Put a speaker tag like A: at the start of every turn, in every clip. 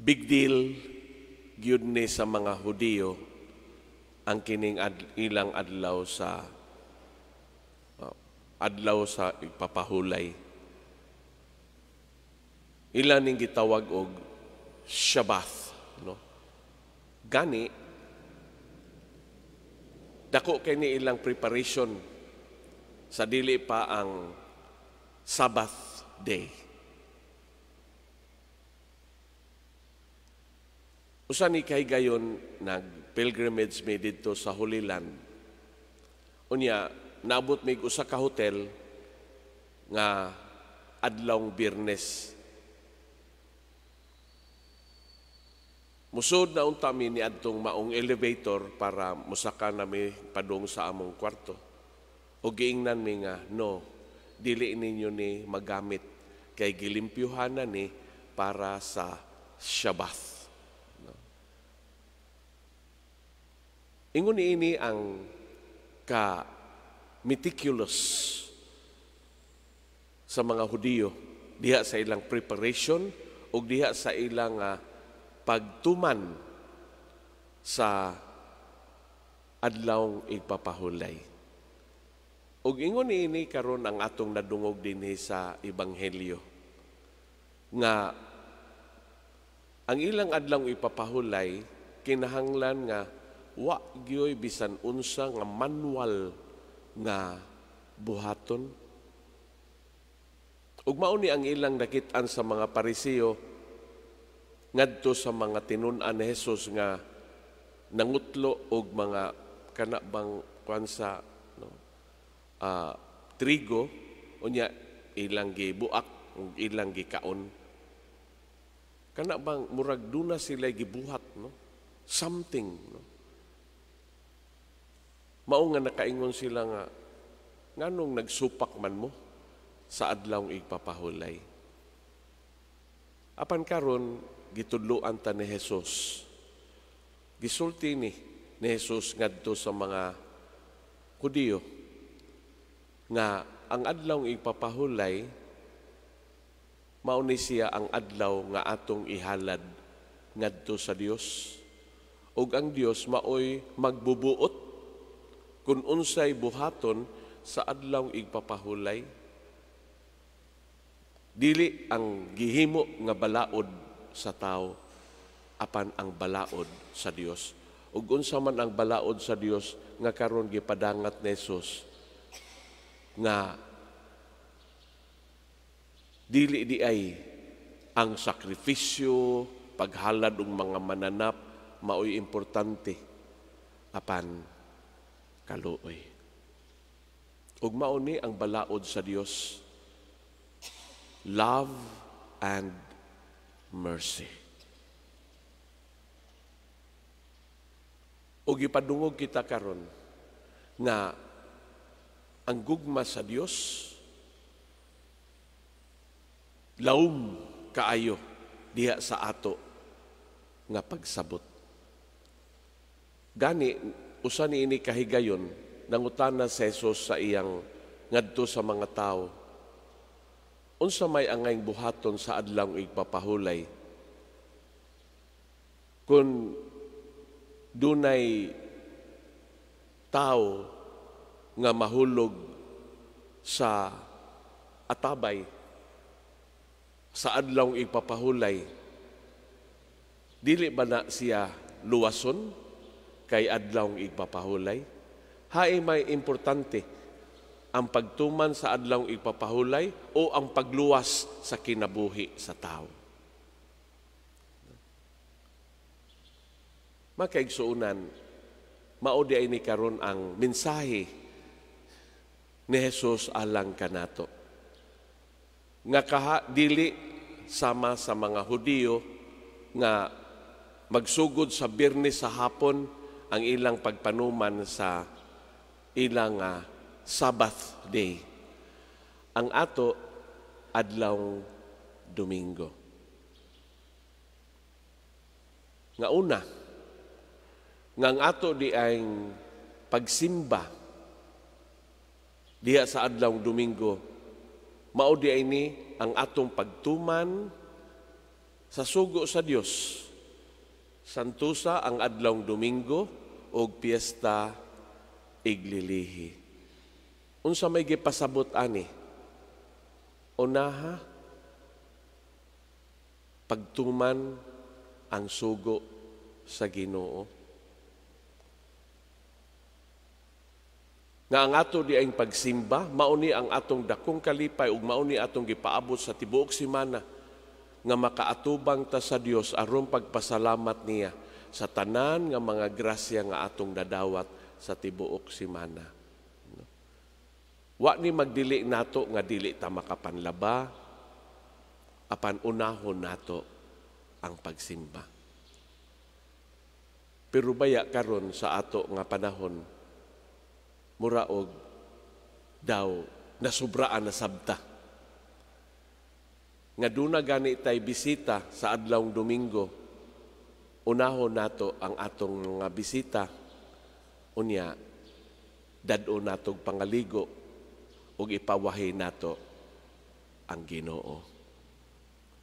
A: Big deal gyud ni sa mga Hudiyo ang kining ilang adlaw sa ipapahulay. Ila ning gitawag og Shabbat, no? Gani dako kay ni ilang preparation sa dili pa ang Sabbath day. Usa ni kahigayon, nag-pilgrimage mi didto sa Holy Land. Unya, naabot mig usa ka hotel nga adlawng Biyernes. Musod na unta mi ni adtong maong elevator para mosaka na mi padung sa among kwarto. O giingnan mi nga, "No, dili ninyo ni magamit kay gilimpyuhan na ni para sa Shabbat." No? Ingon niini ang ka meticulous sa mga Hudiyo diha sa ilang preparation ug diha sa ilang pagtuman sa adlawng igpapahulay. Ug ingon niini karon ang atong nadungog dinhi sa Ebanghelyo nga ang ilang adlawng ipapahulay kinahanglan nga wa gyoy bisan unsa nga manual nga buhaton. Ug mao ni ang ilang nakit-an sa mga Pariseo ngadto sa mga tinun-an ni Jesus nga nangutlo og mga kana bang kuan sa, no, trigo, unya ilang gibuak ug ilang gikaon. Kana bang murag duna sila gibuhat, no, something, no? Mao nga nakaingon sila nga, "Nganong nagsupak man mo sa adlawng igpapahulay?" Apan karon gitudloan ta ni Jesus. Gisulti ni Jesus ngadto sa mga Hudiyo nga ang adlawng igpapahulay mao ni siya ang adlaw nga atong ihalad ngadto sa Dios. Ug ang Dios maoy magbubuot kung unsay buhaton sa adlawng igpapahulay. Dili ang gihimo nga balaod sa tao, apan ang balaod sa Dios. Ug unsa man ang balaod sa Dios nga karon gipadangat ni Jesus nga dili di ay ang sakripisyo, paghalad og mga mananap maoy importante, apan kaluoy. Ug mao ni ang balaod sa Dios: love and mercy. Ug ipadungog kita karon nga ang gugma sa Dios laom kaayo diha sa ato nga pagsabot. Gani usa niini kahigayon, nangutana si Jesus sa iyang ngadto sa mga tawo, unsa may angayng buhaton sa adlawng igpapahulay? Kung dunay tao nga mahulog sa atabay sa adlawng igpapahulay, dili ba na siya luwason kay adlawng igpapahulay? Hain may importante, ang pagtuman sa adlawng igpapahulay o ang pagluwas sa kinabuhi sa tao? Makaigsuonan, mao di ay ni karon ang mensahe ni Jesus alang kanato. Nga kaha dili sama sa mga Hudiyo nga magsugod sa Biyernes sa hapon ang ilang pagpanuman sa ilang Sabbath day. Ang ato, adlawng Domingo. Nga una, nga ang ato di ang pagsimba diha sa adlawng Domingo, mao di ay ni ang atong pagtuman Sa sugo sa Dios, santusa ang adlawng Domingo og piyesta iglilihi. Unsa may gipasabot ani? Unaha, pagtuman ang sugo sa Ginoo. Nga ang ato di ang pagsimba, mauni ang atong dakong kalipay ug mauni atong gipaabot sa tibuok semana nga makaatubang ta sa Dios aron pagpasalamat niya sa tanan nga mga grasya nga atong nadawat sa tibuok semana. No? Wa ni magdili nato nga dili ta makapanlaba, apan unahon nato ang pagsimba. Pero baya karon sa ato nga panahon, mura og daw nasubraan na sabta. Nga duna gani tay bisita sa adlawng Domingo, unahon nato ang atong mga bisita, unya dad-o natog pangaligo ug ipawahi nato ang Ginoo.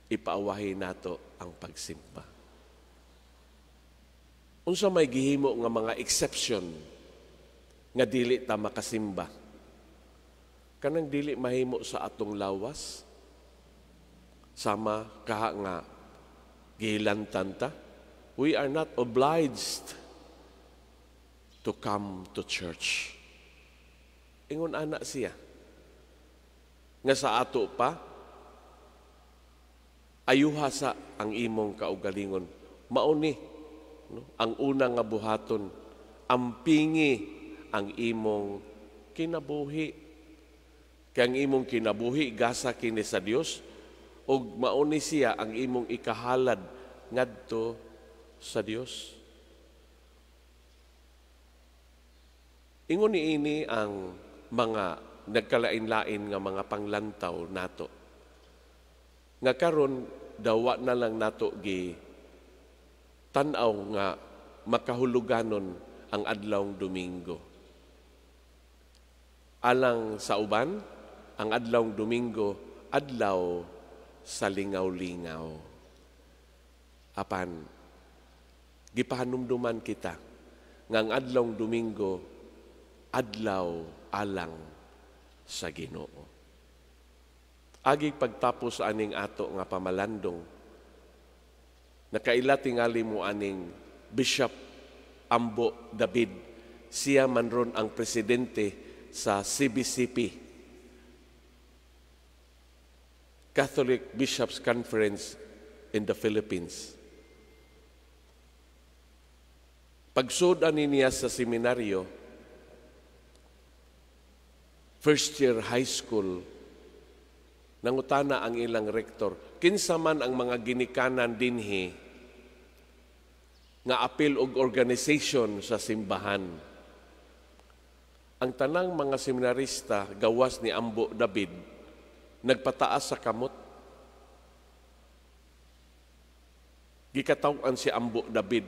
A: Ipawahi nato ang pagsimba. Unsa may gihimo nga mga exception nga dili ta makasimba? Kanang dili mahimo sa atong lawas, sama kaha nga gihilantan ta, we are not obliged to come to church. Ingon ana siya. Nga sa ato pa, ayuha sa ang imong kaugalingon. Mauni, no, ang una nga buhaton, ampingi ang imong kinabuhi. Kay ang imong kinabuhi, gasa kini sa Dios, ug mauni siya ang imong ikahalad ngadto sa Dios. Ingon niini ang mga nagkalain-lain nga mga panglantaw nato. Nga karon dawa na lang nato gi tan-aw nga makahuluganon ang adlawng Domingo. Alang sa uban, ang adlawng Domingo adlaw sa lingaw-lingaw. Apan gipahanumduman kita nga ang adlawng Domingo adlaw alang sa Ginoo. Agi pagtapos aning ato nga pamalandong, nakaila tingali mo aning Bishop Ambo David, siya man ron ang presidente sa CBCP, Catholic Bishops Conference in the Philippines. Pagsud ani niya sa seminaryo, first year high school, nangutana ang ilang rektor, kinsa man ang mga ginikanan dinhi nga apil og organization sa simbahan. Ang tanang mga seminarista gawas ni Ambo David nagpataas sa kamot. Gikataw-an si Ambo David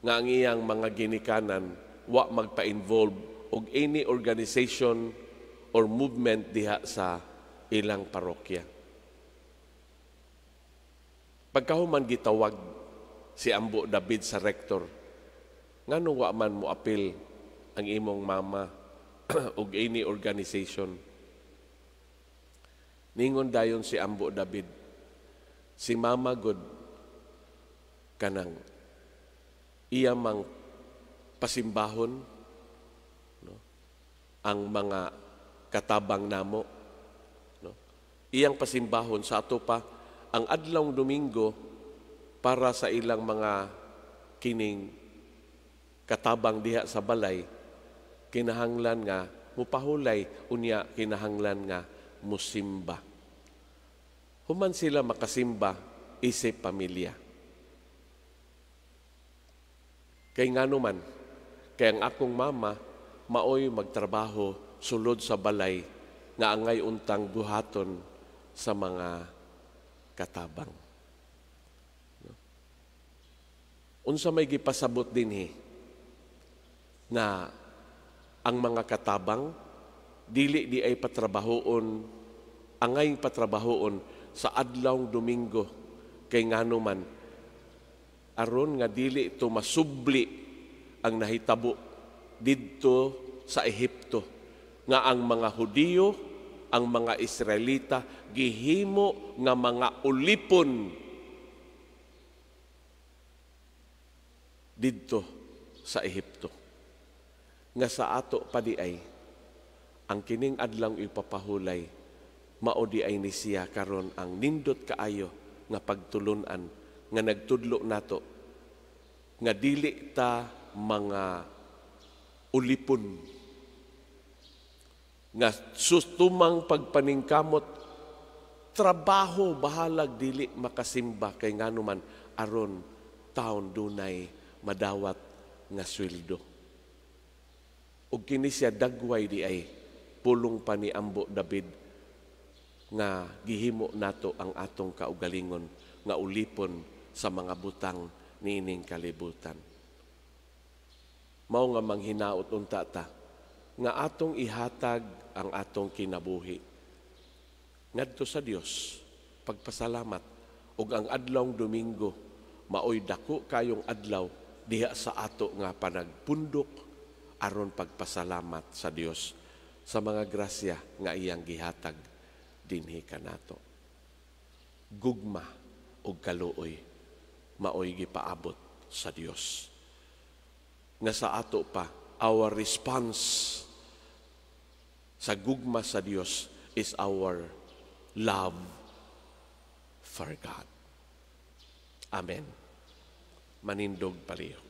A: nga ang iyang mga ginikanan wa magpa-involve og any organization or movement diha sa ilang parokya. Pagkahuman gitawag si Ambo David sa rektor, ngano wa man mo apil ang imong mama og any organization? Ningon dayon si Ambo David, si mama god kanang iya mang pasimbahon, no, ang mga katabang namo, no? Iyang pasimbahon sa ato pa ang adlawng Domingo para sa ilang mga kining katabang diha sa balay, kinahanglan nga mupahulay, unya kinahanglan nga musimba. Human sila makasimba isip pamilya. Kay ngano man, kay ang akong mama maoy magtrabaho sulod sa balay nga angay untang buhaton sa mga katabang. No? Unsa may gipasabot dinhi nga ang mga katabang dili di ay patrabahoon, angay patrabahoon sa adlawng Domingo Kay ngano man, aron nga dili ito masubli ang nahitabo didto sa Ehipto, nga ang mga Hudiyo, ang mga Israelita, gihimo nga mga ulipon didto sa Ehipto. Nga sa ato pa di ay ang kining adlawng ipapahulay, mao di ay ni siya karon ang nindot kaayo nga pagtulunan nga nagtudlo nato nga dili ta mga ulipon, nga sustumang pagpaningkamot, trabaho, bahalag dili makasimba, kay ngano man, aron taon dunay madawat nga sweldo. Ug kini siya dagway di ay pulong pa ni Ambo David nga gihimo nato ang atong kaugalingon nga ulipon sa mga butang niining kalibutan. Mao nga manghinaot unta ta nga atong ihatag ang atong kinabuhi ngadto sa Dios, pagpasalamat, ug ang adlawng Domingo maoy dako kayong adlaw diha sa ato nga panagpundok aron pagpasalamat sa Dios sa mga grasya nga iyang gihatag dinhi kanato. Gugma ug kaluoy maoy gipaabot sa Dios. Nga sa ato pa, our response sa gugma sa Dios is our love for God. Amen. Manindog palihog.